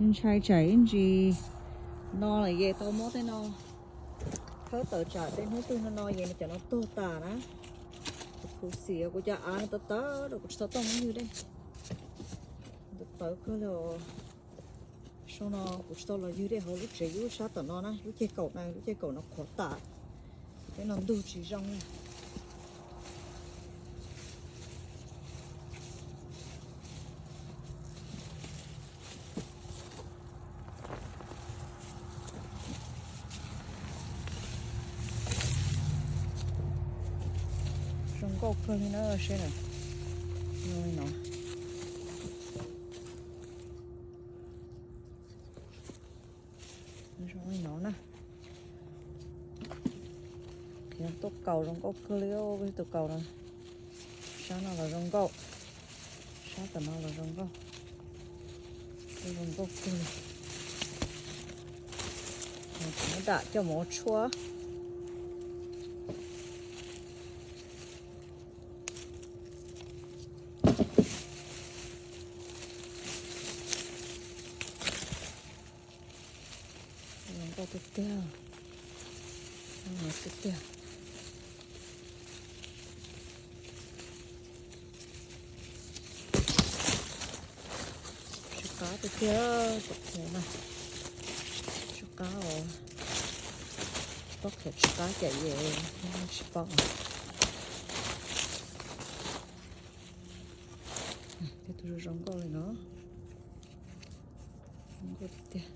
Ntshai tsam ib ntsis no lawm ces tau muab tej no khawb tawm tsam tej hnub twg no no ces nws cov no tuag tas na. Kuv xim kuv cov av no tawv tawv rau kuv tsis tau tuaj muab ywg dej. Tawv tawv kawg li os. Sau no kuv tsis tau los ywg dej hauv lub tsev yub sab tom no na, lub ceg kaum na, lub ceg kaum no qhuav tas. Tej no ntug tsis zoo li. Zoo nkauj kawg li na, seb na. Zoo li no. Zoo li no na. Qhiav tuaj kaus zoo nkauj kawg li, tus kaus no. Sab no los zoo nkauj, sab tom no los zoo nkauj. Zoo nkauj kawg li. Muab dam coj mus ua tshuaj. Zoo nkauj tiag tiag. Tiag tiag. Tsw qab tiag tiag, cov qhiav na. Tsw qab os. Pob qhiav tsw qab cam yem, tsis paub. Tej tus zoo nkauj li no. Zoo nkauj tiag tiag.